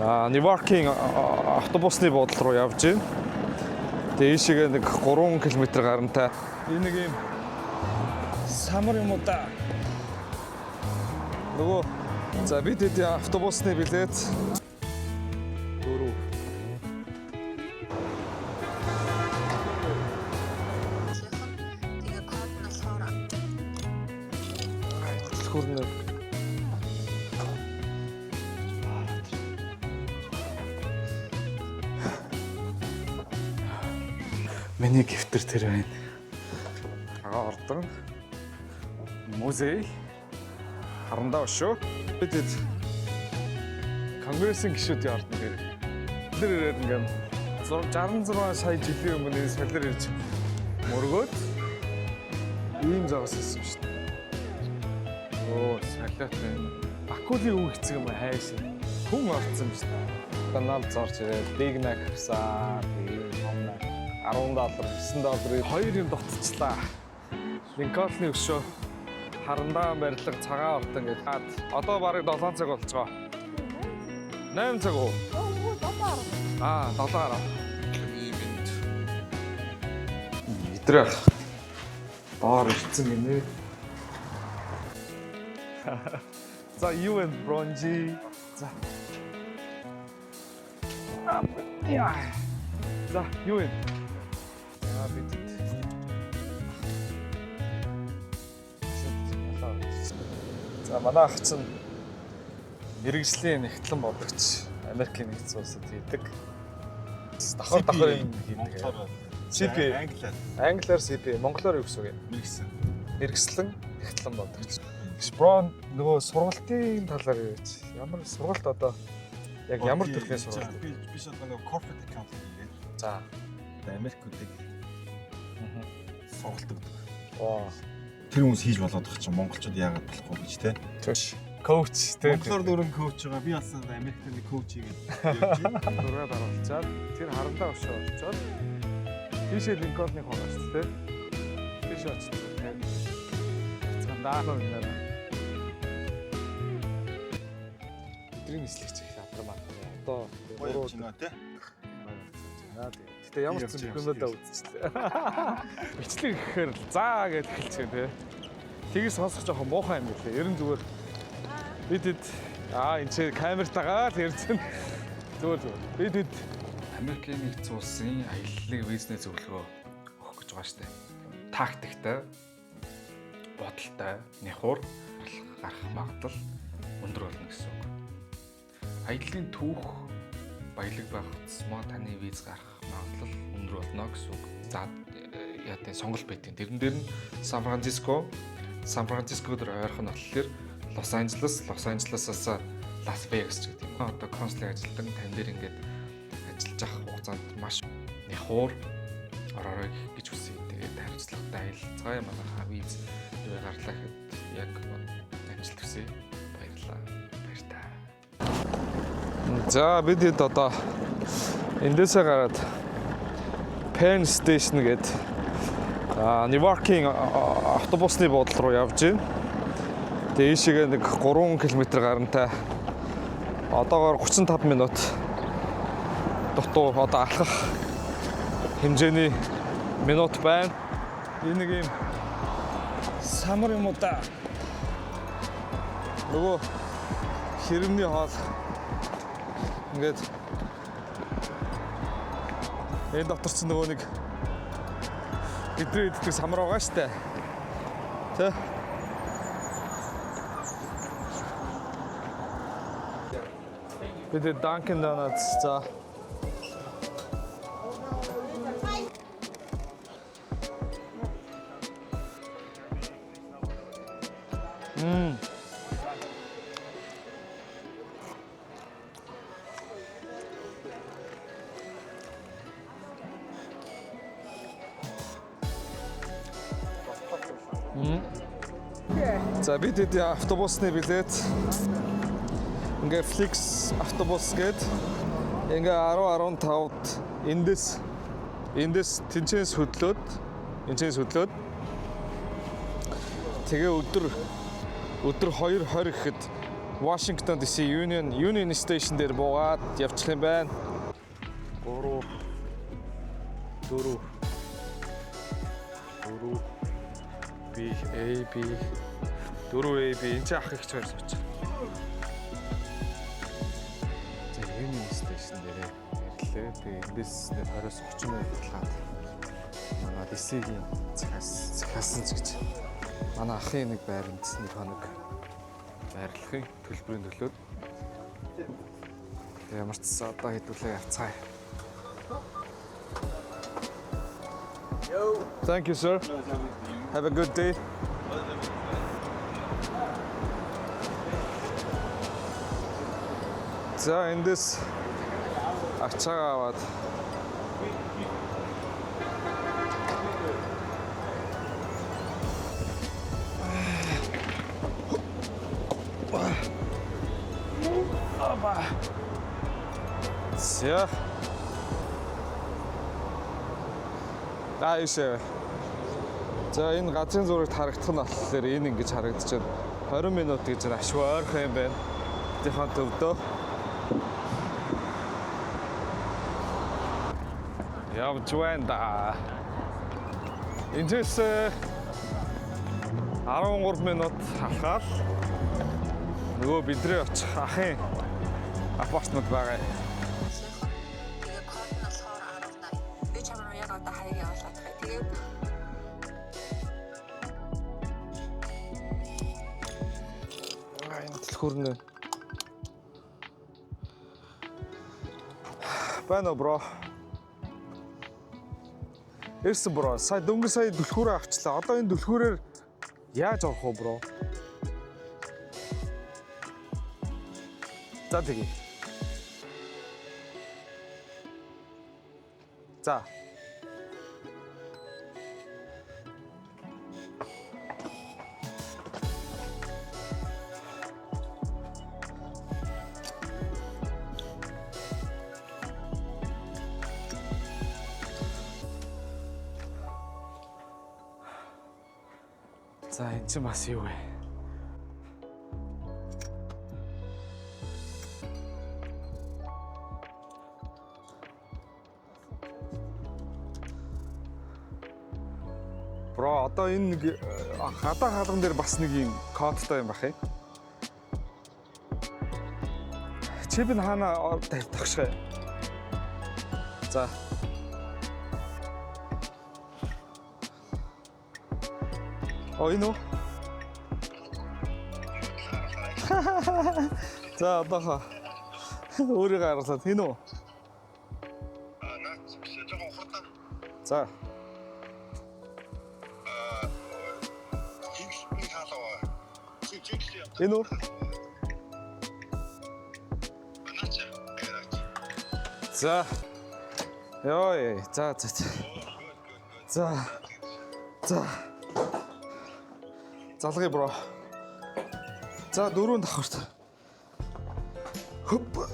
Newark-ийн автобусны буудлын руу явж байна. Тэгээ ийшээгээ нэг 3 км гарантай. Энэ нэг юм самар юм уу да. Нөгөө за бид хэд автобусны билет 4. Тэгээ код нь болохоор Түлхүүрнэ. Миний гифтэр тэр байна. Агаа ордон музей харандаа өшөө. Бид хэд Конгрессийн гишүүдийн ордон дээр. Бид нар ирээд ингээм 66 сая жилийн өмнө энэ солиор ирж мөргөөд ийм загас хийсэн шүү дээ. Оо, солиот байна. Бакулийн үг хэцэг юм хайшин. Хүн орцсон юм шүү дээ. Макдоналдс орж ирээд Big Mac авсан. Тэгээд том Mac 10 доллар, 9 долларын хоёр юм дутчихлаа. Линкольны өшөө харандаа барилга цагаан ордон гэж. Одоо бараг 7 цаг болж байгаа. 8 цаг уу? Аа, 7:10. Иймэнд. Идрэх. Доор ирсэн гинэ. За, юу вэ, Бронжи? За. Яа. За, юу вэ? За, бид. За, манай ах чинь мэргэжлийн нягтлан бодогч Америкийн нэгдсэн улсад хийдэг. Давхар давхар юм хийдэг. CPA. Англиар Англиар CPA, монголоор юу гэсэн үг юм? мэргэсэн. Мэргэслэн нягтлан бодогч. Брон нөгөө сургалтын талаар ярьж. Ямар сургалт одоо яг ямар төрлийн сургалт? Би би шууд нөгөө corporate accounting гэдэг. За. Америкуудыг сургалт өгдөг. Ваа. Тэр хүмүүс хийж болоод байгаа чинь монголчууд яагаад болохгүй гэж те. Түш. Коуч те. Монголоор дөрөн коуч байгаа. Би бас Америкт нэг коуч хийгээд явж байна. Зураг даруулчаад тэр харандаа өшөө орчоод тийшээ Линкольны хоо гарч те. Тийшээ очсон те. Цандаа нэр. Өдрийн нислэгч их адрам аа. Одоо Гоё явж байна те. Гэтэ ямар ч юм юмудаа үзчихлээ. Бичлэг гэхээр л заа гэж эхэлчихэ те. Тгий сонсох жоохон муухай юм билээ. Ерэн зүгээр бид хэд энэ чи камертайгаа л ярьсан. Зүгээр зүгээр. Бид хэд Америкийн нэгдсэн улсын аяллыг визний зөвлөгөө өгөх гэж байгаа штэ. Тактиктай, бодолтой, няхуур гарах магадлал өндөр болно гэсэн үг. Аяллын түүх баялаг байх тусмаа таны виз гарах магадлал өндөр болно гэсэн үг. За яа сонголт байдیں۔ Тэрэн дээр нь Сан Франциско, Сан Франциско дээр ойрхон болохоор Лос Анжелес, Лос Анжелесаас Лас Вегас ч гэдэг юм. Одоо консулын ажилтан тань дээр ингээд ажиллаж авах хугацаанд маш няхуур ороорой гэж хүсье. Тэгээд хариуцлагатай аялцгаая манайхаа виз юу гарлаа гэхэд яг амжилт хүсье. Баярлалаа. Баяртай. За бид хэд одоо эндээсээ гараад Penn Station гээд Newark-ийн автобусны буудлын руу явж байна. Тэгээ ийшээгээ нэг 3 км гарантай одоогоор 35 минут дутуу одоо алхах хэмжээний минут байна. Энэ нэг юм самар юм уу да. Нөгөө хэрэмний хоол ингээд энэ дотор чинь нөгөө нэг бидний иддэг самар байгаа штэ. Тэ? Бид Dunkin Donuts за. За бид хэд автобусны билет ингээ Flix автобус гээд ингээ 10 15-д эндээс тэнцэнс хөдлөөд энэчээс хөдлөөд тэгээ өдөр 2:20 гэхэд Washington DC Union Station дээр буугаад явчих юм байна. 3 4 4 B A B 4 A B, энэ чинь ах их хоёр сууч. За, Union Station дээрээ ирлээ. Тэгээ эндээс нэг 20-с 30 минут талаад манай DC-гийн захиас захиалсан ч гэж манай ахын нэг байранд нэг хоног байрлахын төлбөрийн төлөөд. Тэгээ ямар ч байсан одоо хэдүүлээ явцгаая. Thank you, sir. Have a good day. За, эндээс ачаагаа аваад. Опа. За. За, ийшээ. За, энэ газрын зурагт харагдах нь болохоор энэ ингэж харагдаж байна. 20 минут гэж байна. Ашгүй ойрхон юм байна. Тэдийнхэн төвдөө. Явж байна да. Эндээс 13 минут алхаад нөгөө бидний очих ахын апартмент байгаа. Тэгээ код нь болохоор 1080. Би чам руу яг одоо хаяг явуулаад байгаа. Тэгээд Аа, энэ түлхүүр нь байна уу, bro? Ирсэн, bro. Сая дөнгөж сая түлхүүрээ авчлаа. Одоо энэ түлхүүрээр яаж орох вэ, bro? За, тэгье. За. За, энэ чинь бас юу вэ? Bro, одоо энэ нэг гадаа хаалган дээр бас нэг юм кодтой юм бах юм. Чип нь хаана тавьчих вэ? За. О, энэ үү? За, одоохоо. Өөрийгөө харуулаад энэ үү? Аа, наач биш, жоохон хурдан. За. Аа, нэг хаалгаа. Чи чиглэл явдаг. Энэ үү? Наач. Наач. За. Йой, за за за. За. За. Залгая, bro. За, дөрөв давхарт. Хөп.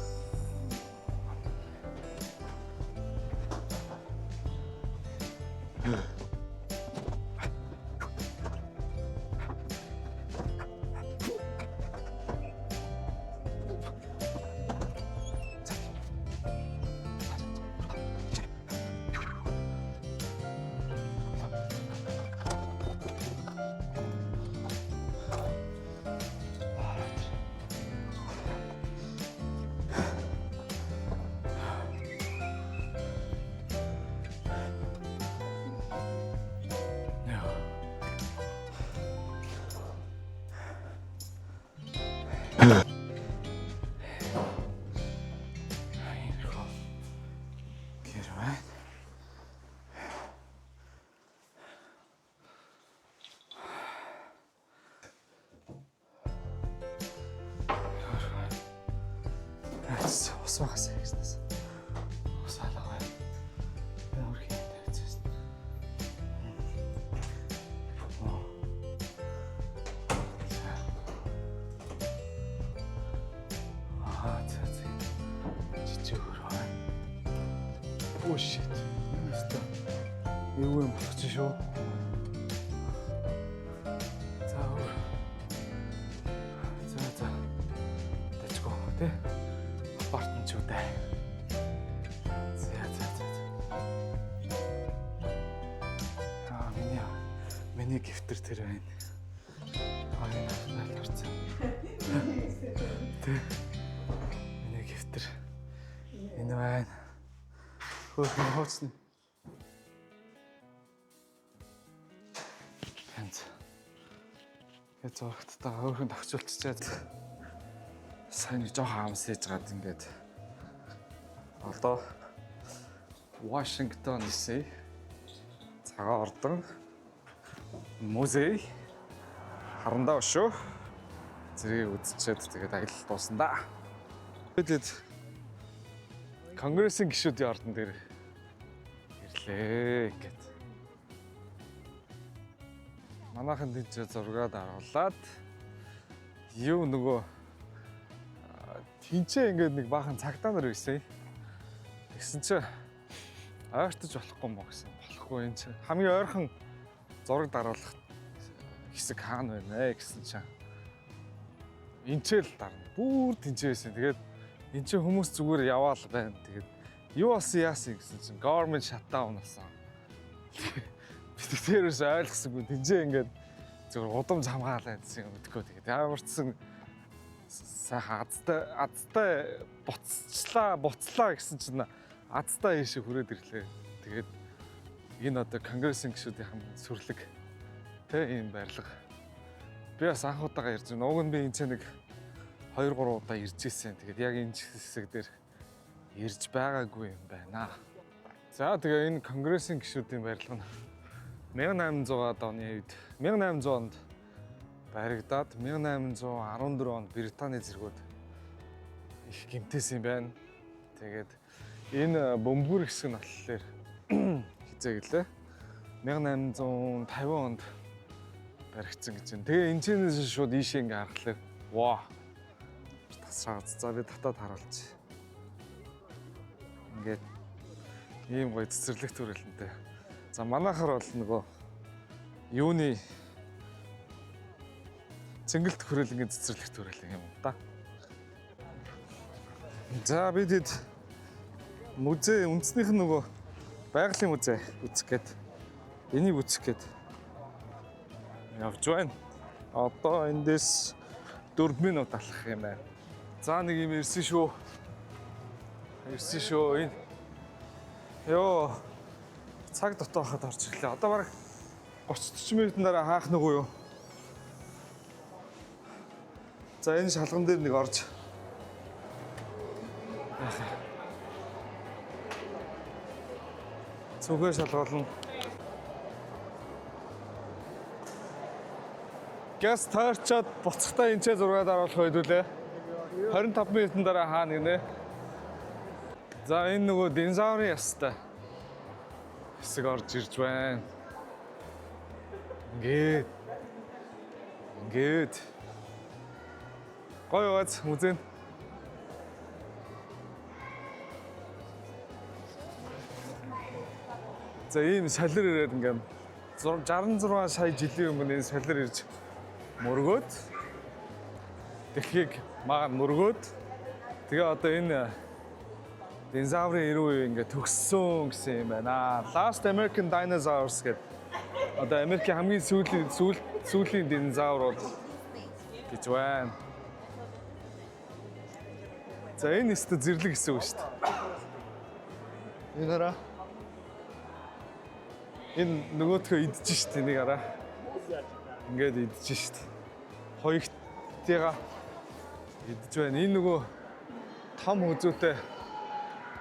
Гэр байна. Ус ус багасаа гэснээс. Ус алгаа. Ямар хийх тавьчихсан. Оо. За. Аа, за за. Жижиг өөр байна. Oh, shit. Энэ өстө. Юу юм болох чинь шүү. За, өөр. За за. Миний gift-эр тэр байна. Аа, энэ автомобиль орсон. Тэ. Миний gift-эр энэ байна. Хөөхөн хууцны. Янз. Тэгээ зурагттайгаа хөөхөн тохиолдчихээ. Сайн нэг жоохон амсаж гад ингээд одоо Вашингтон DC цагаан ордон музей харандаа өшөө зэрэг үзчихэд тэгээд аялал дуусна да. Бид Конгрессийн гишүүдийн ордон дээр ирлээ ингээд. Манайхан тийч зургаад харуулад юу нөгөө тэнцээ ингээд нэг баахан цагтаа нар байсан. Тэгсэн чи ойртож болохгүй мó гэсэн. Болохгүй, энэ чи хамгийн ойрхон зураг даруулах хэсэг хаана байна вэ гэсэн чинь энчэл дарна. Бүр тэнцээ байсан. Тэгээд эн чинь хүмүүс зүгээр яваал байна. Тэгээд юу болсон, яасан гэсэн чинь government shutdown болсон. Би тэрээс ойлгосонгүй. Тэнцээ ингээд зүгээр удам замгаалаа гэсэн юм мэдгүй. Тэгээд ямар ч сан сайхан азтай азтай буцчлаа буцлаа гэсэн чинь азтай ийшээ хүрээд ирлээ. Тэгээд энэ одоо конгрессийн гишүүдийн хамгийн сүрлэг тэ ийм барилга. Би бас анх удаага ирж байна. Уг нь би энэ ч нэг 2 3 удаа ирж ирсэн. Тэгээд яг энэ хэсэг дээр ирж байгаагүй юм байна. За, тэгээ энэ конгрессийн гишүүдийн барилга нь 1800-аад оны үед, 1800 онд баригдаад 1814 онд Британий цэргүүд их гэмтээсэн юм байна. Тэгээд энэ бөмбөр хэсэг нь болохоор хизээ гэлээ 1850 онд баригдсан гэж байна. Тэгээ энэ чэнэс шууд ийшээ ингээ харахлаа. Ваа. Тасраад, за, би татаад харуулчих. Ингээд ийм гоё цэцэрлэг төрөлнтэй. За, манайхаар бол нөгөө юуны цэнгэлт хүрээлэнгийн цэцэрлэг төрөлн юм да. За, бид хэд музей, үндснийх нь нөгөө байгалийн музей үзэх гээд, энийг үзэх гээд явж байна. Одоо эндээс 4 минут алхах юм байна. За, нэг юм ирсэн шүү. Ирсэн шүү. Энэ ёо, цаг дотоо хахад орж ирлээ. Одоо бараг 30 40 минутын дараа хаах нүгүү юу? За, энэ шалган дээр нэг орж яах юм? Цүнхээ шалгуулна. Газ тойрчоод буцахтаа энэ ч зураг даруулах хэдүүлээ. 25 минутын дараа хаана гинэ. За, энэ нөгөө динозаврын ястай хэсэг орж ирж байна. Ингээд. Ингээд. Гоё бааз музей. За, ийм солир ирээд ингээд 66 сая жилийн өмнө энэ солир ирж мөргөөд, дэлхийг маа мөргөөд, тэгээ одоо энэ динозаврын эрүү үе ингээд төгссөн гэсэн юм байна. Last American Dinosaurs гэдэг, одоо Америкийн хамгийн сүүлийн сүүлийн динозавр бол гэж байна. За, энэ өстө зэрлэг хэсэг үг шүү дээ. Энэ хараа. Энэ нөгөөдхөө идэж штэ, энийг хараа. Ингээд идэж штэ. Хоёртыгаа идэж байна. Энэ нөгөө том хүзүүтэй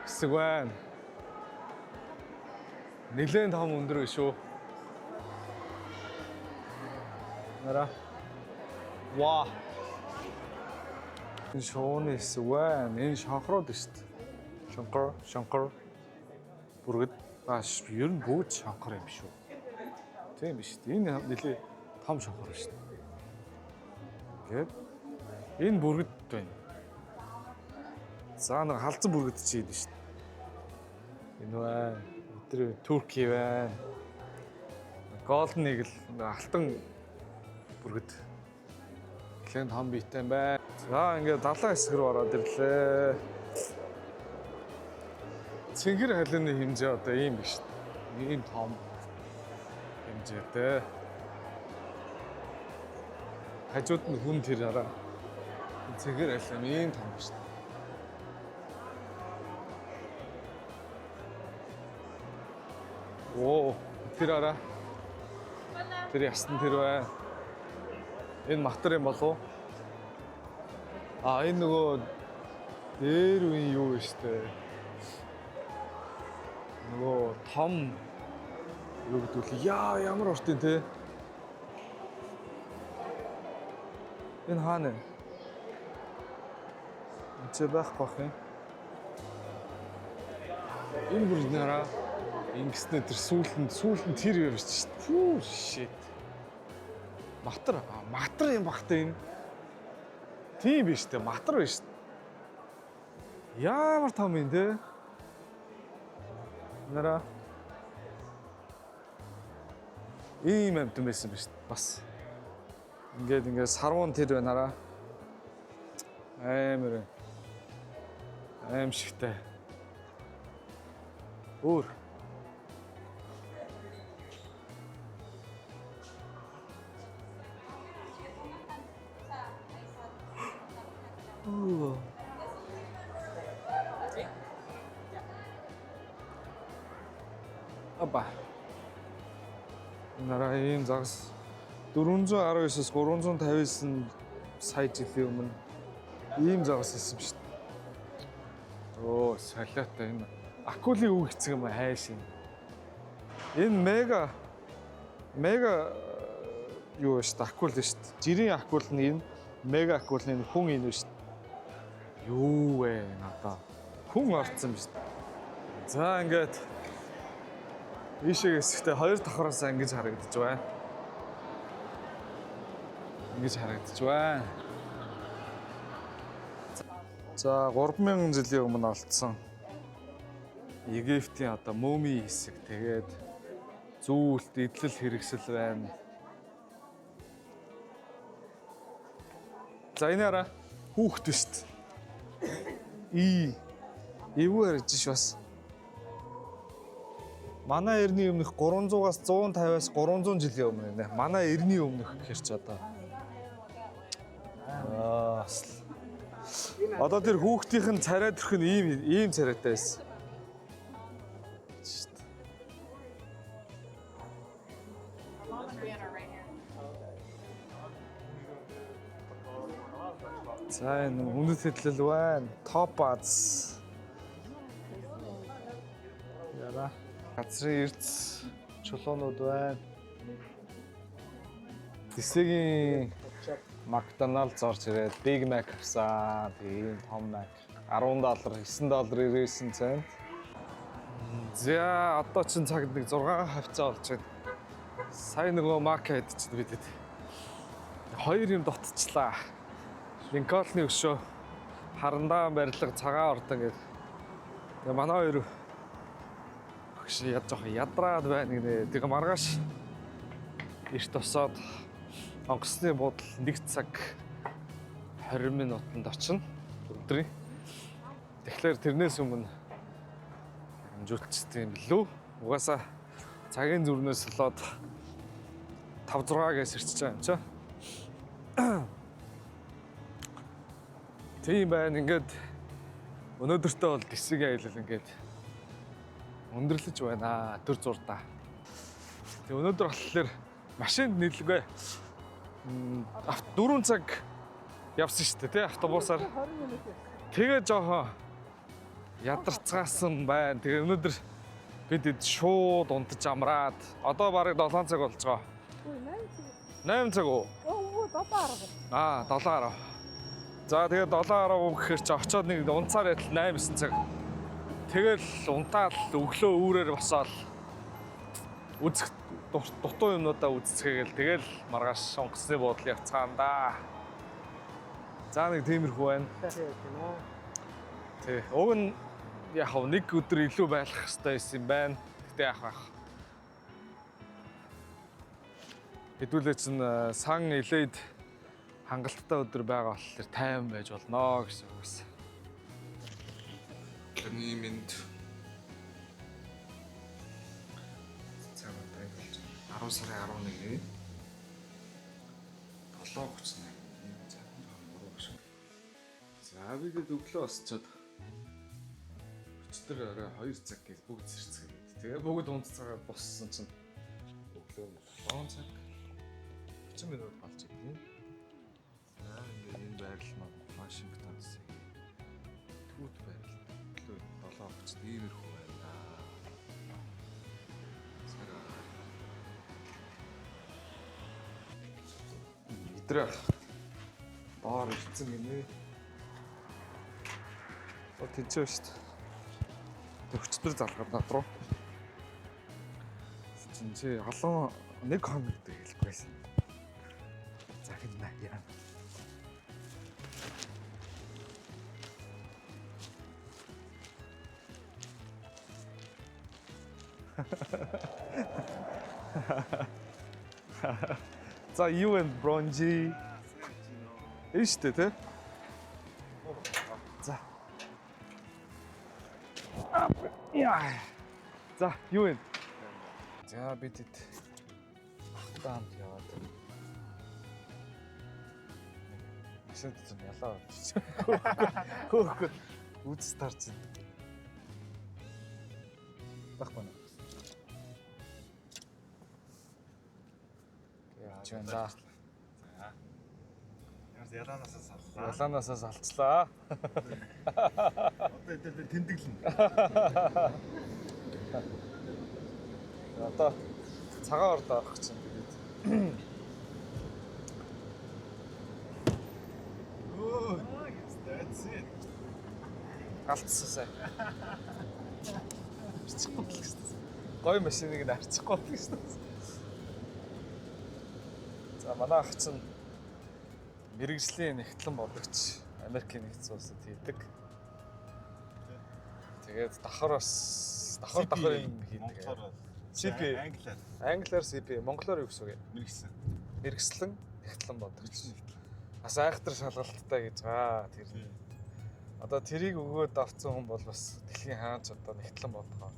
хэсэг байна. Нилээн том өндөр шүү. Хараа. Ваа. Энэ шууны хэсэг байна. Энэ шонхрууд шүү дээ. Шонхор, шонхор. Бүргэд. Аа, ер нь бүгд шонхор юм шүү. Тийм биш үү? Энэ нэлээ том шонхор шүү дээ. Ингээд энэ бүргэд байна. За, нэг халзан бүргэд чи идэв шүү дээ. Энэ байна. Өдөр turkey байна. Golden Eagle, алтан бүргэд. Нэлээд том биетэй юм байна. За, ингээд далайн хэсэг рүү ороод ирлээ. Цэнгэр халиуны хэмжээ одоо ийм биш. Ийм том хэмжээтэй. Хажууд нь хүн тэр хараа. Цэгэр аль ийм том шүү дээ. Оо, тэр хараа. Тэр ясн тэр бай. Энэ матар юм болов уу? А энэ нөгөө дээр үеийн юу вэ штэ. Нөгөө том юу гэдэг вэ? Яа, ямар урт юм те. Энэ хаана вэ? Энд чи байхгүй бах юм. Энэ бүр нэраа ингэснээр тэр сүүлэн тэр юм шүү дээ. Пүү shit. Матар, матар юм багтай энэ. Тийм биш үү? Матар биш. Ямар том юм те? Нара. Ийм амтан байсан биш бас. Ингээд сарвуун тэр байна хараа. Амар аимшигтай. Өөр. Аба. Нараа ийм загас 419-с 359 сая жилийн өмнө ийм загас хийсэн шүү дээ. Оо, солиотой энэ акули үг хэцэг юм хайш юм. Энэ мега юу вэ шүү дээ, акул шүү дээ. Жирийн акул нь энэ, мега акул нь хүн энэ шүү дээ. Юу вэ надаа? Хүн орцсон шүү дээ. За ингээд ийшээ хэсэгтээ хоёр давхараас ингэж харагдаж байна. Ингэж харагдаж байна. За 3000 жилийн өмнө олдсон Египтийн одоо мөмийн хэсэг, тэгээд зүүлт, эдлэл хэрэгсэл байна. За энэ араа хүүхэд шүү дээ. Эвгүй харагдаж ш бас. Манай эртний өмнөх 300-аас 150-аас 300 жилийн өмнө нэ. Манай эртний өмнөх гэхэр ч одоо. Аа. Одоо тэр хүүхдийнх нь царай төрх нь ийм царайтай байсан. За энэ өмнөд хэдлэл байна. Топаз. Яра. Газрын эрдэс чулуунууд байна. Дисэгийн McDonald's орж ирээд Big Mac авсан. Тэгээ ийм том Mac $10, $9.99 цент. За одоо чинь цагт нэг 6 хавцаа болж байна. Сая нөгөө Mac идчихсэн бидэд. Хоёр юм дутчихлаа. Линкольны өшөө харандаа барилга цагаан ордон гэдэг. Тэгээ манай хоёр багш жоохон ядраад байна гинэ. Тэгээ маргааш эрт босоод онгоцны буудал 1 цаг 20 минутанд очино өдрийн. Тэгэхээр тэрнээс өмнө амжуулчихсан юм билүү. Угаасаа цагийн зүрнээс болоод 5 6 гээс ирчихэж байгаа юм чи. Тийм байна. Ингээд өнөөдөртөө бол Дисэгийн аялал ингээд өндөрлөж байна. Төр зурдаа. Тэг өнөөдөр болохоор машинд нийлгүй. 4 цаг явсан шүү дээ, тий, автобусаар. Тэгээ жоохон ядарцгаасан байна. Тэгээ өнөөдөр бид шууд унтаж амраад одоо бараг 7 цаг болж байгаа. 8 цаг уу? 7:10. Аа, 7:10. За тэгээ 7:10 гэхээр чи очиод нэг унцаар ятал 8 9 цаг. Тэгэл унтаал өглөө үүрээр босоол үзэх дутуу юмнуудаа үзцгээгээл тэгэл маргааш онгоцны буудлын явцгаана да. За нэг тиймэрхүү байна. Тий. Уг нь яг хав нэг өдөр илүү байх хэрэгтэй байсан юм байна. Гэтэ яах вэ? Хэдүүлээ чинь сан илээд хангалттай өдөр байгаа болохоор тайван байж болно гэсэн үг гэсэн. Өглөөний мэнд. Цаг одоо болж байна. 10 сарын 11-ний 7:38. Ийм цаг нь муруу биш. За бид өглөө босчоод өчтөр орой 2 цаг гэж бүгд сэрцгээгээд. Тэгээ бүгд унтцаагаа боссон чинь өглөө 7 цаг 30 минут болж идэв. За ингээд энэ байрлал маань Вашингтон DC түүт байрлал. Өглөө 7:30 иймэрхүү байна. Цаг агаар. Идрэх доор ирсэн гинэ. Оо тэнцээ шүү дээ. Төгчдөр залгаад над руу. Чин чи олон нэг хоног гэдэг хэлэхгүй байсан. Захина яа. За юу вэ Бронжи? Энэ шүү дээ тий? За. Яа. За юу вэ? За бид хэд ахтай хамт яваад машин дотор ялаа орчих. Хөөхөд үз тарч. Баггүй нэ. Явж байна да. Ямар ялаанаасаа саллаа. Ялаанаасаа салцлаа. Одоо энэ дээр тэмдэглэнэ. Одоо цагаан орд орох чинь тэгээд Өө. That's it. алдсан сая. Арчихгүй л гэсэн. Гоё машиныг нь арчихгүй л гэсэн. За манай ах чинь мэргэжлийн нягтлан бодогч Америкийн нэгдсэн улсад хийдэг. Тэгээд давхар бас давхар давхар юм хийдэг. Монголоор бол CPA. Англиар Англиар CPA, монголоор юу гэсэн үг юм? мэргэсэн. Мэргэслэн нягтлан бодогч. Бас айхтар шалгалттай гэж байгаа тэр. Одоо тэрийг өгөөд авцсан хүн бол бас дэлхийн хаач одоо нягтлан бодгоо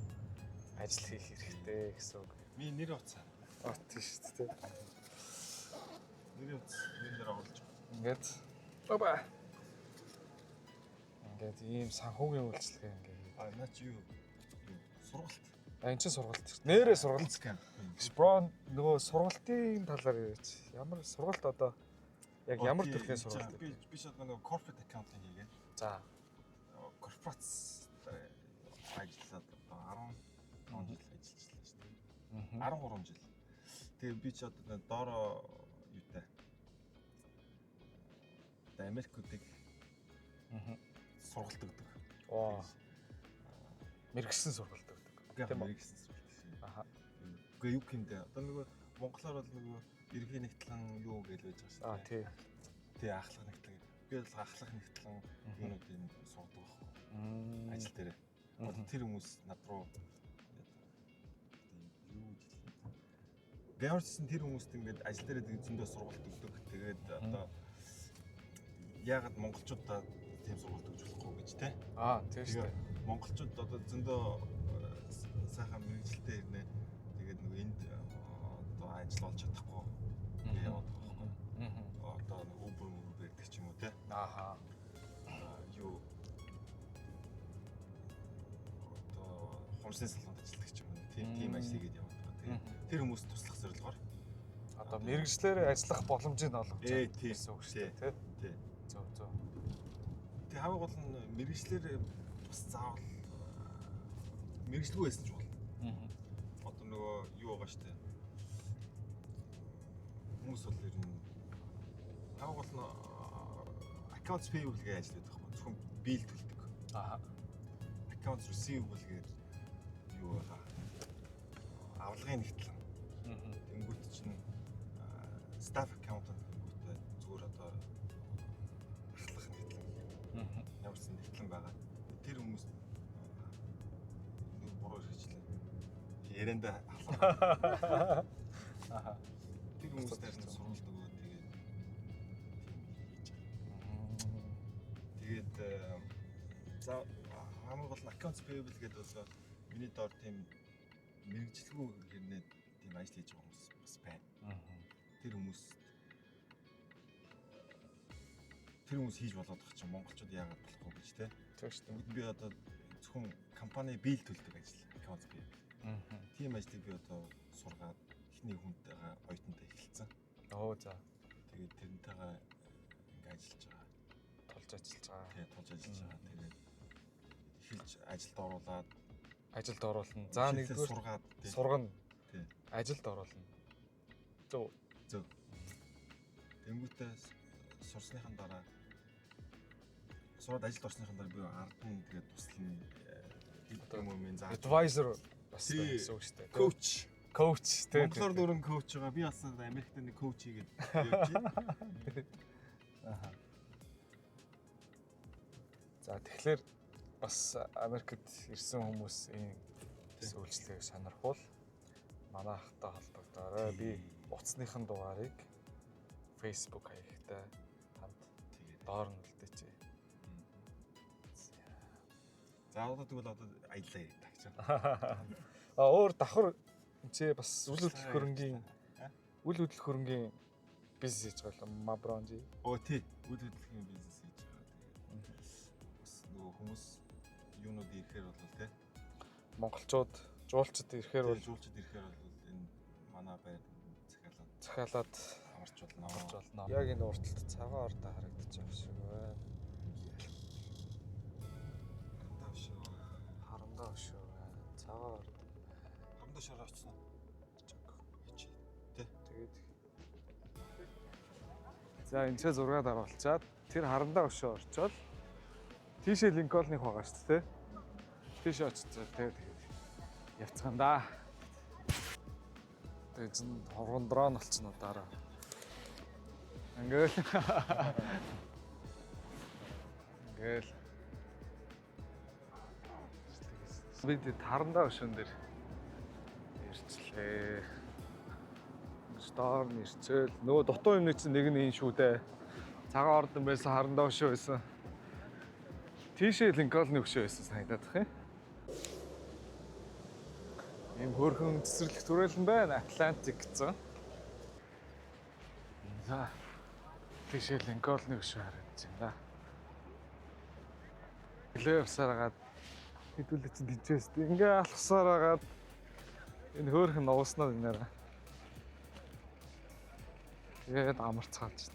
ажил хийх хэрэгтэй гэсэн үг. Миний нэр утас. Аа тийм шүү дээ. Нэр утас нэр нэр оруулж. Ингээд баба. Ингээд ийм санхүүгийн үйлчилгээ ингээд хийдэг. А наа чи юу? Сургалт. А эн чинь сургалт. Нэрээ сургалт. Bootcamp. Биш бро нөгөө сургалтын талаар яриач. Ямар сургалт одоо яг ямар төрлийн сургалт Би вэ? би шууд нөгөө corporate accounting хийгээд За. корпорац ажиллаад одоо 15 жил ажиллажлаа шүү дээ. 13 жил. Тэгээ би ч одоо доороо юутай. Одоо Америкуудыг сургалт өгдөг. Оо. Мэргэсэн сургалт өгдөг. Тийм үү? Мэргэсэн сургалт. Аха. Үгүй юу гэмдэ. Одоо нөгөө монголоор бол нөгөө ерхий нэгтлэн юу гэж байж байгаа шүү дээ. Аа тий. Тий ахлах нэгтлэн. Би бол ахлах нэгтлэн юунуудыг сургадаг байхгүй. Ажил дээрээ. Одоо тэр хүмүүс над руу юу гэж хэлэх вэ? Гэмэрчсэн тэр хүмүүст ингээд ажил дээрээ зөндөө сургалт өгдөг. Тэгээд одоо яагаад монголчуудаа тийм сургалт өгч болохгүй гэж те. Аа тийм шүү дээ. Монголчууд одоо зөндөө сайхан мэргэжилтэй ирнэ. Тэгээд нөгөө энд одоо ажил олж чадахгүй ингээ яваад байгаа байхгүй. Одоо нэг Uber Uber байдаг ч юм уу те. Ааха. Юу одоо хумсны салбарт ажилладаг ч юм уу тийм тийм ажил хийгээд яваад байгаа. Тэгээд тэр хүмүүст туслах зорилгоор одоо мэргэжлээрээ ажиллах боломжийг олгож байгаа гэсэн үг шүү дээ тий. Тий. Зөв зөв. Тэг хамгийн гол нь мэргэжлээр бас заавал мэргэжлгүй байсан ч болно. Одоо нөгөө юу байгаа шүү дээ. Хүмүүс бол ер нь хамгийн гол нь accounts payable гэж ажил байдаг байхгүй. Зөвхөн bill төлдөг. Аа. Accounts receivable гэж юу байгаа. Авлагын нэгтлэн. Тэнгүүт чинь staff accountant гэнгүүтээ зүгээр одоо ахлах нэгтлэн гэх юм. Ямар ч нэгтлэн байгаа. Тэр хүмүүс нэг буруу хэрэгжлээ. Яриандаа халаа. Тэр хүмүүст харин сургалт өгөө тэгээд тийм хийж байгаа. Тэгээд за хамгийн гол нь accounts payable гэдэг бол миний доор тийм мэргэжилгүй хэрнээ тийм ажил хийж байгаа хүмүүс бас байна. Тэр хүмүүс Тэр хүмүүс хийж болоод байгаа чинь монголчууд яагаад болохгүй гэж те. Тийм шүү дээ. Тэгвэл би одоо зөвхөн компани bill төлдөг ажил accounts payable. Тийм ажлыг би одоо сургаад эхний хүнтэйгээ оюутантай эхэлсэн. Оо за. Тэгээд тэрнтэйгээ ингээ ажиллаж байгаа. Тулж ажиллаж байгаа. Тэгээ тулж ажиллаж байгаа. Тэгээд эхэлж ажилд оруулаад Ажилд оруулна. За эхлээд нэгдүгээр сургаад тий. сургана. Тий. Ажилд оруулна. Зөв. Зөв. Тэнгүүтээ сурсныхан дараа сураад ажилд орсныхан дараа би ард нь тэгээд туслана гэдэг юм уу минь зааж. Advisor бас Тий. байна гэсэн үг шүү дээ. Коуч. Коуч тий. Монголоор дөрөн коуч байгаа. Би бас Америкт нэг коуч хийгээд явж байна. За тэгэхээр бас Америкт ирсэн хүмүүс энэ үйлчлэгийг сонирхвол манай ахтай холбогдоорой. Би утасныхан дугаарыг Facebook хаягтай танд Тэгээд. доор нь үлдээч. За одоо тэгвэл одоо аяллаа тагч. А өөр давхар энэ чи бас үл хөдлөх хөрөнгийн үл хөдлөх хөрөнгийн бизнес хийж байгаа юм Мабронжи. Оо тий. Үйл хөдлөхийн бизнес хийж байгаа. Тэгээд бас нөгөө хүмүүс юунууд ирэхээр бол тий. Монголчууд жуулчид ирэхээр бол Жуулчид ирэхээр бол энэ манай байр захиалаад захиалаад амарч болно. авч болно. Яг энэ урталт цагаан ордоо харагдаж байгаа шиг байна. Тавшаа. Харамдаа өшөө байна. Цагаан орд. Хамдаа шороо очсон. Очи. Тэгээд За энэ ч зураг даруулчаад тэр харамдаа өшөө орчоод тийшээ Линкольных байгаа шүү дээ. Тийшээ очиж тэгээд явцгаан да. Тэгээд зэн хоргон дрон болчихно дараа. Ингээл ингээл бид харандаа өшөөн дээр ирчлээ. Доор нь ирчээл. Нөгөө дутуу юмны чинь нэг нь энэ шүү дээ. Цагаан ордон байсан, харандаа өшөө байсан. Тийшээ Линкольны өшөө байсан санагдаад их юм. Ийм хөөрхөн цэцэрлэг түрээлэн байна. Атлантик гэсэн. За. Тийшээ Линкольны өшөө харагдаж байна. Гэлээ явсаар хагаад хэдүүлээ чинь тэнцээс. Ингээ алхасаар хагаад энэ хөөрхөн нууснаа энэ. Тэгээд амарцгаалж.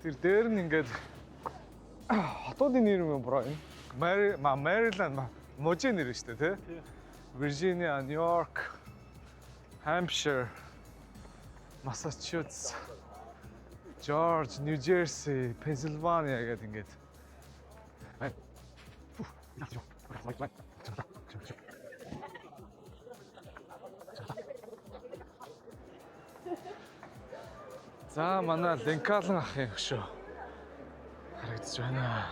Тэр дээр нь ингээд хотуудын нэр юм bro энэ. Mary Maryland мужийн нэр шүү дээ, тий? Virginia, New York, Hampshire, Massachusetts, George, New Jersey, Pennsylvania гэдэг ингээд. За манай Линкольн ахын хөшөө харагдаж байна.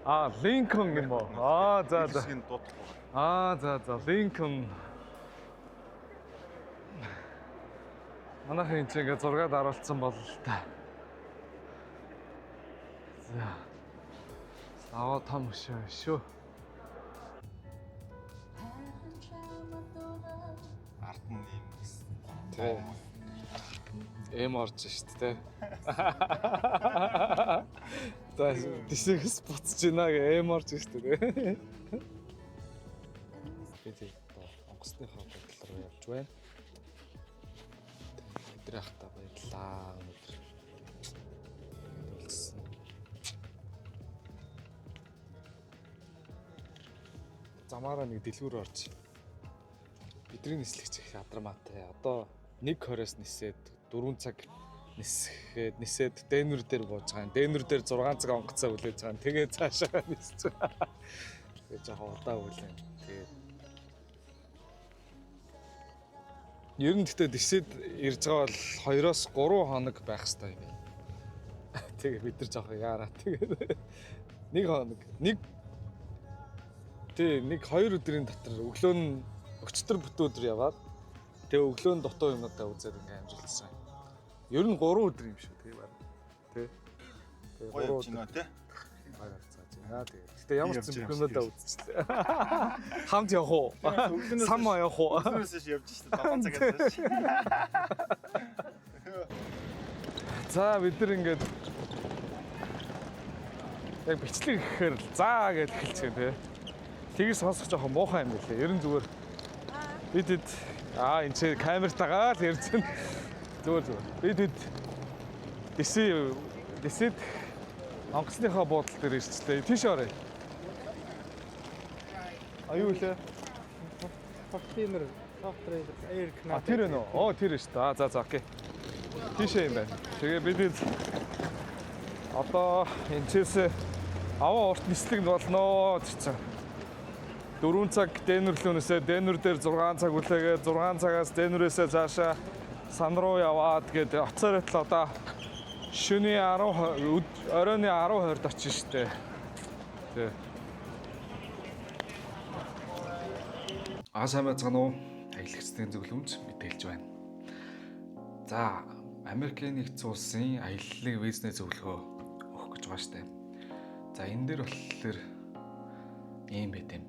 Аа, Линкольн юм уу? Аа, за за. Хэсгийг дуудахгүй. Аа, за за, Линкольн. Манайхан энэ чинь ингээд зураг даруулсан бол л та. За. Аваа том хөшөө шүү. Ард нь ийм Тэ. Эм орж штт тэ. За дисэгс буцаж байна гэ эм орж штт тэ. Би тэг онгоцныхоо бодол руу явж байна. Өдөр ахта баярлаа өнөөдөр. Ингээд уулзсан. Замаараа нэг дэлгүүр орж бидний нислэгч их ядармаатай. Одоо 1:20-оос нисээд 4 цаг нисгээд нисээд Денвер дээр бууж байгаа. Денвер дээр 6 цаг онгоцоо хүлээж байгаа. Тэгээ цаашаа нисэж байгаа. Тэгээ жоохон удаа хүлээн. Тэгээд Ер нь гэхдээ дисэд ирж байгаа бол 2-оос 3 хоног байх хэрэгтэй юм. Тэгээ бид нар жоохон яараа. Тэгээд нэг хоног нэг тий нэг 2 өдрийн дотор өглөө нь өчтөр бүтэн өдөр яваад тэгээ өглөө нь дутуу юмнуудаа үзээд ингээм амжилтсан. Ер нь 3 өдөр юм шүү тий баг. Тий. Тэгээ гоё 3 явж өдөр байна тий. гоё явцгааж байна. Тэгээ. Гэтэ ямар ч Явж бүх явж юмнуудаа үзчихлээ. Хамт явах уу? Сам явах уу? Өглөөнөөс явж штэ 7 цагаас. За бид нар ингээд Яг бичлэг гэхээр л заа гэж эхэлчихэ тий. Тийг сонсох жоохон муухай юм билээ. Ерэн зүгээр бид хэд энэ чи камертайгаа л ярьсан. Зүгээр зүгээр. Бид хэд дэсэд онгоцныхоо буудлын дээр ирчлээ. Тийш оръё. А юу лээ? Container software Air Canada. А тэр нөө. Оо тэр шүү дээ. За за окей. Тийшээ юм байна. Тэгээ бид хэд одоо энэчээс аваа урт нислэг болно гэсэн. 4 цаг Дэнүрлүүнээсээ Дэнүр дээр 6 цаг үлээгээ 6 цагаас Дэнүрээсээ цаашаа сан руу яваад гээд оцоор байтал одоо шөнийн 10 оройн 10 20-д очиж штэ. Тэ. Аа сайн байцгаана уу? Аялагчдын зөвлөмж мэдээлж байна. За, Америкийн нэгдсэн улсын аяллалын визний зөвлөгөө өгөх гэж байгаа штэ. За, энэ дээр болохоор ийм байт юм.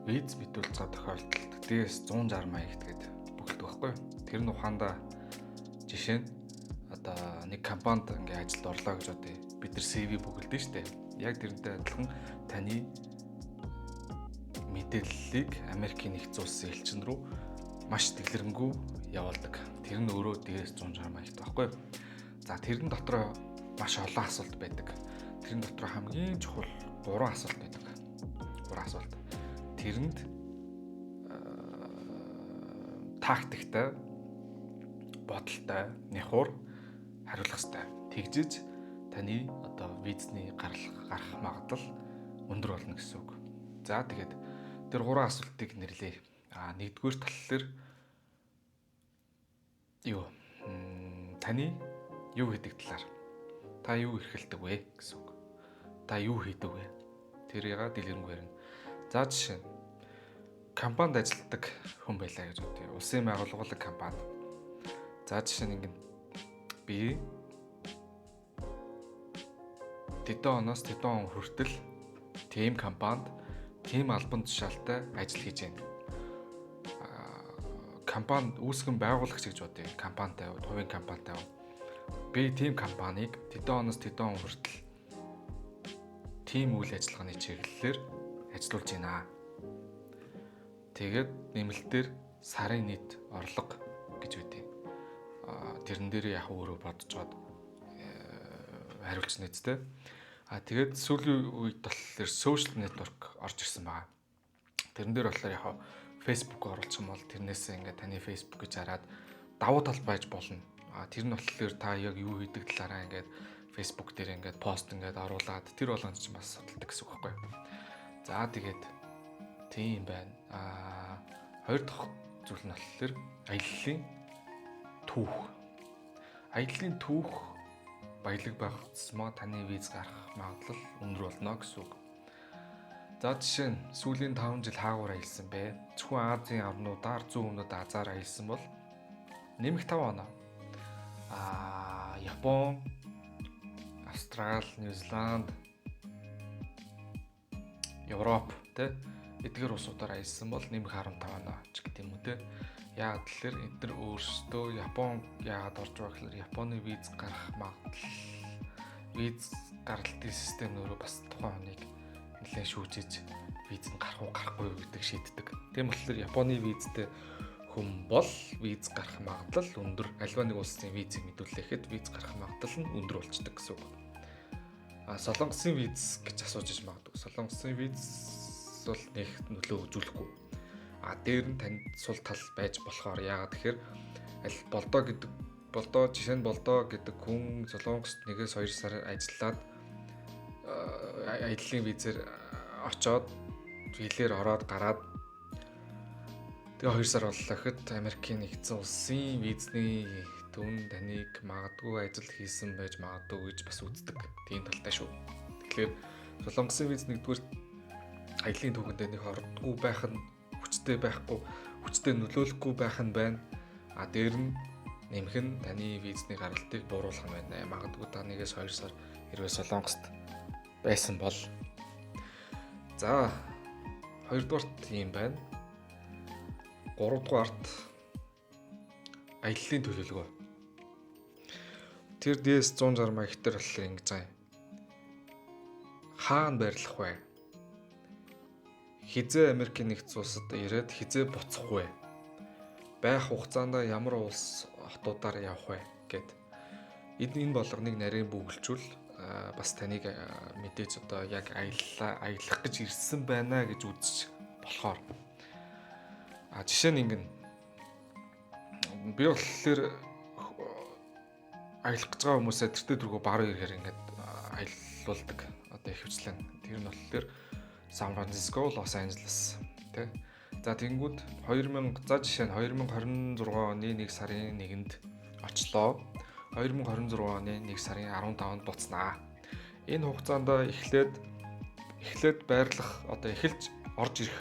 Виз битүүлж байгаа тохиолдолд DS 160 маягт гээд бүгэлдэг байхгүй юу? Тэр нь ухаандаа жишээ нь одоо нэг компанид ингээ ажилд орлоо гэж бодъё. Бид нар CV бүгэлдэн штэ. Яг тэрнтэй адилхан таны мэдээллийг Америкийн нэгдсэн улсын элчин рүү маш дэлгэрэнгүй явуулдаг. Тэр нь өөрөө DS 160 маягт байхгүй юу? За тэрэн дотроо маш олон асуулт байдаг. Тэрэн дотроо хамгийн чухал 3 асуулт байдаг. 3 асуулт. Тэрэнд тактиктай, бодолтой, няхуур хариулах хэрэгтэй. Тэгжиж таны одоо визний гарах магадлал өндөр болно гэсэн үг. За тэгээд тэр 3 асуултыг нэрлэе. А нэгдүгээр таллаар юу таны юу хийдэг талаар та юу эрхэлдэг вэ гэсэн үг. Та юу хийдэг вэ? Тэрийг дэлгэрэнгүй ярина. За жишээ нь компанид ажилладаг хүн байлаа гэж бодъё. Улсын байгууллагын компани. За жишээ нь ингэн би тэдэн оноос тэдэн он хүртэл тийм компанид тийм албан тушаалтай ажил хийж байна. Компани үүсгэн байгуулагч гэж бодъё. Компанитай, хувийн компанитай. Би тийм компанийг тэдэн оноос тэдэн он хүртэл тийм үйл ажиллагааны чиглэлээр ажиллуулж байна. Тэгээд нэмэлтээр сарын нийт орлого гэж үүтэй. Тэрэн дээр яг өөрөө бодцоод хариулж нэцтэй. А тэгээд сүүлийн үед болохоор social network орж ирсэн байгаа. Тэрэн дээр болохоор яг Facebook оруулах юм бол тэрнээсээ ингээд таны Facebook гэж хараад давуу тал байж болно. А тэр нь болохоор та яг юу хийдэг талаараа ингээд Facebook дээр ингээд пост ингээд оруулаад тэр болгонд чинь бас судалдаг гэсэн үг байхгүй юу? За тэгээд тийм байна. А хоёр дахь зүйл нь болохоор аяллалын түүх. Аяллалын түүх баялаг байх тусмаа таны виз гарах магадлал өндөр болно гэсэн үг. За жишээ нь сүүлийн 5 жил хаагуур аялсан бэ? Зөвхөн Азийн орнуудаар зүүн өмнөд Азиар аялсан бол нэмэх 5 оноо. Аа Япон, Австрали, Нью-Зеланд, Европ тэ эдгээр улсуудаар аялсан бол нэмэх 15 оноо ч гэдэг юм уу тэ. Яагаад тэгэхээр эдгээр өөрсдөө Япон яагаад орж байгаа гэхээр Японы виз гарах магадлал виз гаргалтын систем өөрөө бас тухайн хүнийг нэлээд шүүжиж виз нь гарах уу гарахгүй юу гэдэг шийддэг. Тийм болохоор Японы визтэй хүн бол виз гарах магадлал өндөр. Альва нэг улсын визийг мэдүүлэхэд виз гарах магадлал нь өндөр болчдөг гэсэн үг. А Солонгосын виз гэж асууж иж магадгүй. Солонгосын виз бол нэг нөлөө үзүүлэхгүй. А дээр нь танд сул тал байж болохоор яагаад тэгэхээр аль болдоо гэдэг болдоо жишээ нь болдоо гэдэг хүн Солонгост 1-2 сар ажиллаад аяллаа визээр очоод хилээр ороод гараад тэгээ 2 сар боллоо гэхэд Америкийн нэгдсэн улсын визний түн таныг магадгүй ажил хийсэн байж магадгүй гэж бас үздэг. Тийм талтай шүү. Тэгэхээр Солонгосын виз нэгдүгээр аяллаа түүхэндээ нэг ордгүй байх нь хүчтэй байхгүй, хүчтэй нөлөөлөхгүй байх нь байна. А дээр нь нэмэх нь таны визний гаралтыг бууруулах нь байна. Магадгүй та 1-2 сар хэрвээ Солонгост байсан бол. За хоёрдугаарт юм байна. Гуравдугаарт аяллалын төлөвлөгөө. Тэр DS 160 маягтар болохоор ингэж байгаа юм. Хаана байрлах вэ? Хизээ Америкийн нэгдсэн улсад ирээд хизээ буцах вэ? Байх хугацаанд ямар улс хотуудаар явах вэ гэд. Энэ болгоныг нарийн бөглөчүүл бас таныг мэдээж одоо яг аялах гэж ирсэн байна гэж үзэж болохоор. А жишээ нь ингэнэ. Би болохоор аялах гэж байгаа хүмүүсээ тэртээ тэргүй баруун ирэхээр ингээд аялуулдаг. Одоо ихэвчлэн тэр нь болохоор Сан Франциско, Лос Анжелес тий. За тэгэнгүүт 2000 за жишээ нь 2026 оны 1 сарын 1-нд очлоо. 2026 оны 1 сарын 15-нд буцнаа. Энэ хугацаанд эхлээд байрлах одоо эхэлж орж ирэх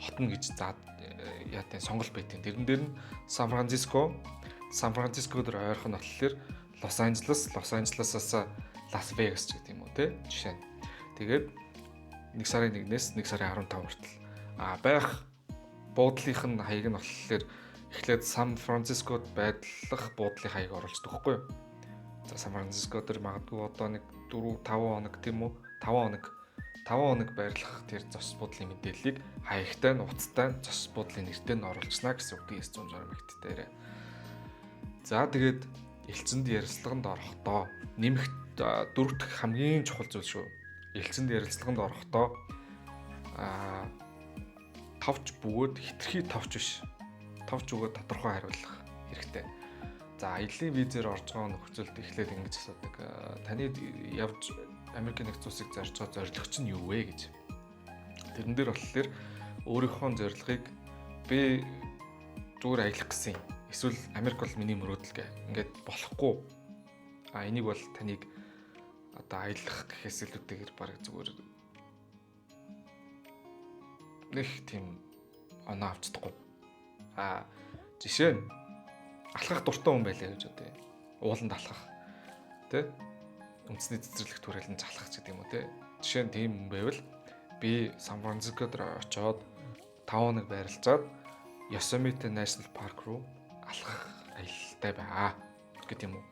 хот нь гэж заад яатын сонголт байдیں۔ Тэрэн дээр нь Сан Франциско, Сан Франциско дээр ойрхон болохоор Лос Анжелес, Лос Анжелесаас Лас Вегас ч гэдэг юм уу те жишээ нь. Тэгээд 1 сарын 1-ээс 1 сарын 15 хүртэл байх буудлынх нь хаяг нь болохоор эхлээд Сан Францискод байдлах буудлын хаяг оруулж өгөхгүй юу. За Сан Франциско дээр магадгүй одоо нэг 4 5 хоног тийм үү 5 хоног 5 хоног байрлах тэр зочид буудлын мэдээллийг хаягтай нь утастай нь зочид буудлын нэртэй нь оруулчихна гэсэн үг DS-160 мэгт дээр. За тэгээд элчинд ярилцлаганд орохдоо нэмэх дөрөв дэх хамгийн чухал зүйл шүү. Элчинд ярилцлаганд орохдоо товч бөгөөд хитрхи товч биш. Товч өгөөд тодорхой хариулах хэрэгтэй. За аяллаа визээр орж байгаа нөхцөлд эхлээд ингэж асуудаг. Таны явж Америкийн нэгдсэн улсыг зорж байгаа зорилго чинь юу вэ гэж. Тэрэн дээр болохоор өөрийнхөө зорилгыг би зүгээр аялах гэсэн юм. Эсвэл Америк бол миний мөрөөдөл гэ. Ингээд болохгүй. А энийг бол таныг одоо аялах гэхээс илүүтэйгээр бараг зүгээр нэг тийм оноо авч чадахгүй. А жишээ нь алхах дуртай хүн байлаа гэж бодъё. Ууланд алхах. Тэ? Үндэсний цэцэрлэг түрээлэн залхах гэдэг юм уу те. Жишээ нь тийм хүн байвал би Сан Франциско дээр очиод 5 хоног байрлалцаад Yosemite National Park руу алхах аялалтай баа гэдэг юм уу.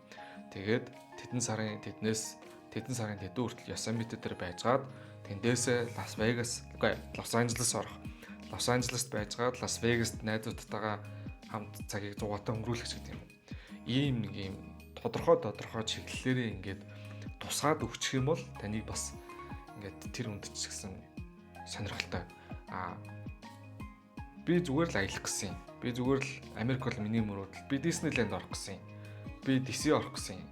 Тэгээд тэдэн сарын тэднээс тэдэн сарын тэдэн хүртэл Yosemite дээр байжгаад тэндээсээ Лас Вегас үгүй Лос Анжелес орох. Лос Анжелест байжгаад Лас Вегаст найзуудтайгаа хамт цагийг зугаатай өнгөрүүлэх гэдэг юм уу. Ийм нэг юм тодорхой чиглэлээрээ ингээд тусгаад өгчих юм бол таныг бас ингээд тэр хүнд ч гэсэн сонирхолтой. А би зүгээр л аялах гэсэн юм. Би зүгээр л Америк бол миний мөрөөдөл. Би Диснейленд орох гэсэн юм. Би DC орох гэсэн юм.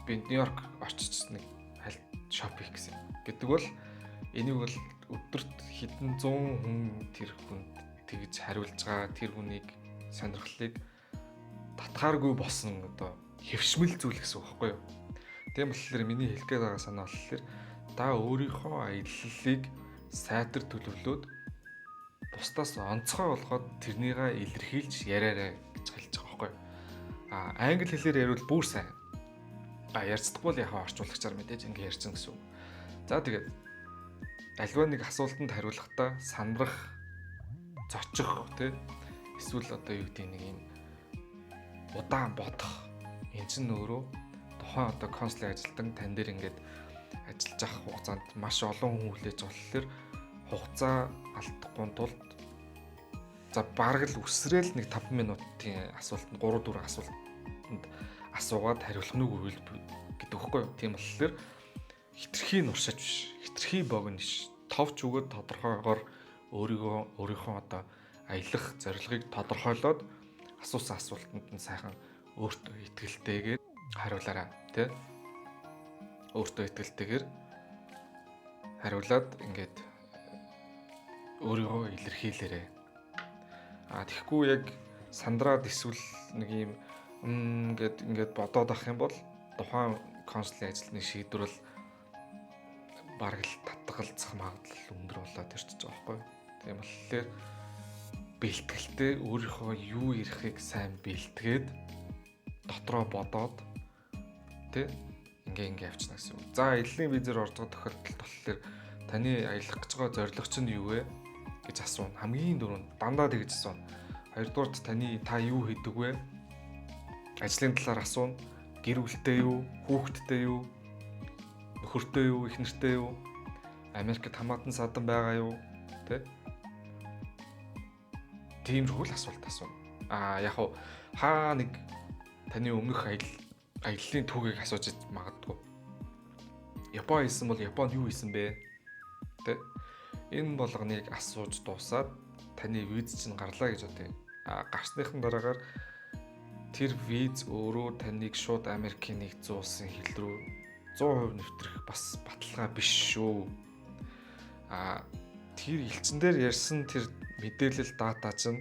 Би Нью-Йорк очиж нэг хальт шоп хийх гэсэн юм. Гэдэг бол энийг бол өдөрт хэдэн зуун хүн тэр хүнд тэгж хариулж байгаа тэр хүнийг сонирхлыг татхааргүй болсон одоо хэвшмэл зүйл гэсэн үг байхгүй юу? Тийм болохоор миний хэлэх гээд байгаа санаа болохоор та өөрийнхөө аяллалыг сайтар төлөвлөөд бусдаас онцгой болгоод тэрнийгээ илэрхийлж яриарай гэж хэлж байгаа байхгүй юу? А англи хэлээр яриул бүр сайн. А ярьцдаггүй л яхаа орчуулагчаар мэдээж ингэ ярьсан гэсэн үг. За тэгээд альва нэг асуултанд хариулахдаа сандрах, зочих тий эсвэл одоо юу гэдэг нэг юм удаан бодох. Эн чинь өөрөө тухайн одоо консулын ажилтан тань дээр ингээд ажиллаж авах хугацаанд маш олон хүн хүлээж болохоор хугацаа алдахгүй тулд за бараг л үсрээл нэг 5 минутын асуултанд 3 4 асуултанд асуугаад хариулах нь үгүй гэдэг үхгүй юу. Тийм болохоор хитрхи нуршаач биш, хитрхи богино биш. Товч өгөөд тодорхойгоор өөрийнхөө одоо аялах зорилгыг тодорхойлоод асуусан асуултанд нь сайхан өөртөө итгэлтэйгээр хариулаарай тий. Өөртөө итгэлтэйгээр хариулаад ингээд өөрийгөө илэрхийлээрэй. А тэгэхгүй яг сандраад эсвэл нэг юм ингээд ингээд бодоод авах юм бол тухайн консулын ажилтны шийдвэр бол бараг л татгалзах магадлал өндөр болоод ирчихэж байгаа байхгүй юу. Тийм болохоор бэлтгэлтэй өөрийнхөө юу ярихыг сайн бэлтгээд дотроо бодоод тий ингээ явчихна гэсэн үг. За аяллаа визээр орж байгаа тохиолдолд болохоор таны аялах гэж байгаа зорилго чинь юу вэ гэж асууна. Хамгийн түрүүнд дандаа тэгж асууна. Хоёрдугаарт таны та юу хийдэг вэ? Ажлын талаар асууна. Гэр бүлтэй юу? Хүүхэдтэй юу? Нөхөртэй юу? Эхнэртэй юу? Америкт хамаатан садан байгаа юу? Тэ? Тиймэрхүү л асуулт асууна. Аа яг хуу хаа нэг таны өмнөх аяллаа түүхийг асууж магадгүй. Япон хийсэн бол Японд юу хийсэн бэ? Тэ? Энэ болгоныг асууж дуусаад таны виз чинь гарлаа гэж бодъё. А гарсныхан дараагаар тэр виз өөрөө таныг шууд Америкийн нэгдсэн улсын хил рүү 100% нэвтрэх бас баталгаа биш шүү. А тэр элчин дээр ярьсан тэр мэдээлэл дата чинь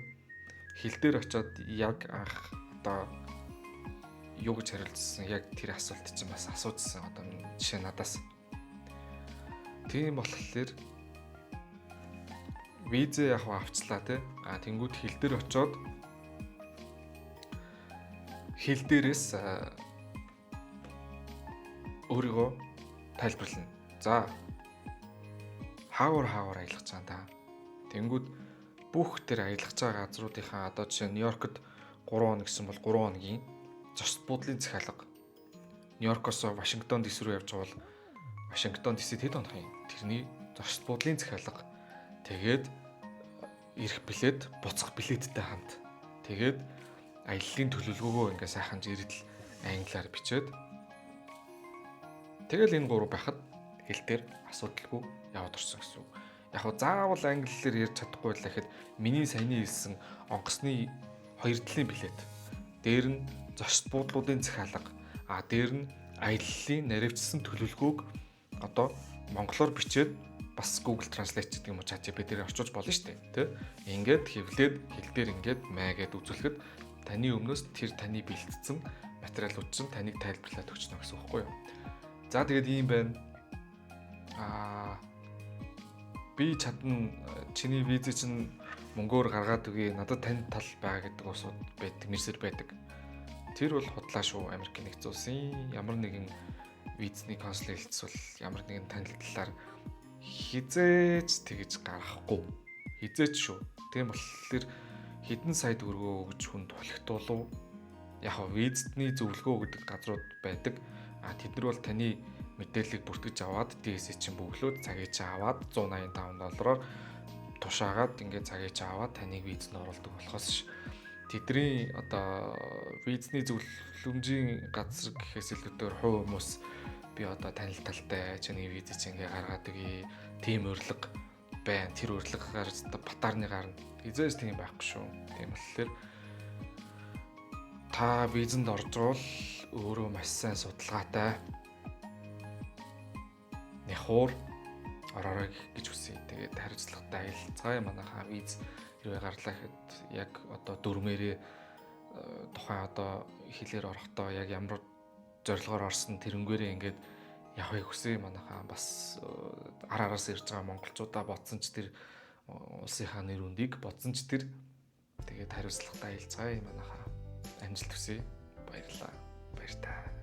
хил дээр очиод яг анх одоо юу гэж хариулжсан яг тэр асуулт чинь бас асуужсан одоо жишээ надаас. Тийм болохоор визээ яг авчлаа те. А тэнгууд хил дээр очиод хил дээрээс өөрийгөө тайлбарлана. За хаагур аялах чаан та. Тэнгүүд бүх тэр аялах байгаа газруудынхаа одоо жишээ Нью-Йоркод 3 хоног гэсэн бол 3 хоногийн зочд буудлын захиалга. Нью-Йоркоос Вашингтон DC рүү явж байгаа бол Вашингтон DC хэд хоног юм? Тэрний зочд буудлын захиалга. Тэгээд ирэх билет, буцах билеттэй хамт. Тэгээд аяллаа төлөвлөгөөгөө ингээ сайхан жирдэл англиар бичээд тэгэл энэ гурав байхад хэл дээр асуудалгүй яваад орсон гэсэн үг. Яг хөө заавал англиар ярьж чадахгүй л гэхэд миний саяны хэлсэн онгоцны хоёр талын билет. Дээр нь зочд буудлуудын захиалга, а дээр нь аяллаа наривчсан төлөвлөгөөг одоо монголоор бичээд бас Google Translate гэдэг юм уу ChatGPT дээр орчуулж болно шүү дээ, тэ? Ингээд хэвлээд хэл дээр ингээд майгээд үзүүлэхэд таны өмнөөс тэр таны бэлтгэсэн материалууд чинь таныг тайлбарлаад өгчнө гэсэн үг байхгүй юу? За тэгээд ийм байна. Аа би чадна, чиний виз чинь мөнгөөр гаргаад өгье, надад тань тал байгаа гэдэг усуд байдаг, нэрсэр байдаг. Тэр бол худлаа шүү. Америкийн нэгдсэн улсын ямар нэгэн визний консул хэлц бол ямар нэгэн танил талаар хизээж тэгж гаргахгүй. Хизээч шүү. Тийм болохоор хэдэн сая төгрөгөө өгж хүн тулхтуулав. Яг нь визний зөвлөгөө өгдөг газрууд байдаг. А тэд нар бол таны мэдээллийг бүртгэж аваад DS чинь бөглөөд цагийг чи аваад 185 доллараар тушаагаад ингээд цагийг чи аваад таныг визэнд оруулдаг болохоос тэдний одоо визний зөвлөмжийн газар гэхээс илүүтэйгээр хувь хүмүүс би одоо танил талтай чиний виз чинь ингээ гаргаад өгье, тийм урилга байна, тэр урилгаар батарны гарна хизээж тийм байхгүй шүү. Тийм болохоор та визэнд орж бол өөрөө маш сайн судалгаатай няхуур ороорой гэж хүсье. Тэгээд хариуцлагатай аялцгаая. Манайхаа виз хэрвээ гарлаа гэхэд яг одоо дөрмээрээ тухайн одоо хилээр орохдоо яг ямар зорилгоор орсон тэрнгээрээ ингээд явахыг хүсье. Манайхаа бас ар араас ирж байгаа монголчуудаа бодсон ч тэр улсынхаа нэр хүндийг бодсон ч тэр тэгээд хариуцлагатай аялцгаая. Манайхаа амжилт хүсье. Баярлалаа. Баяртай.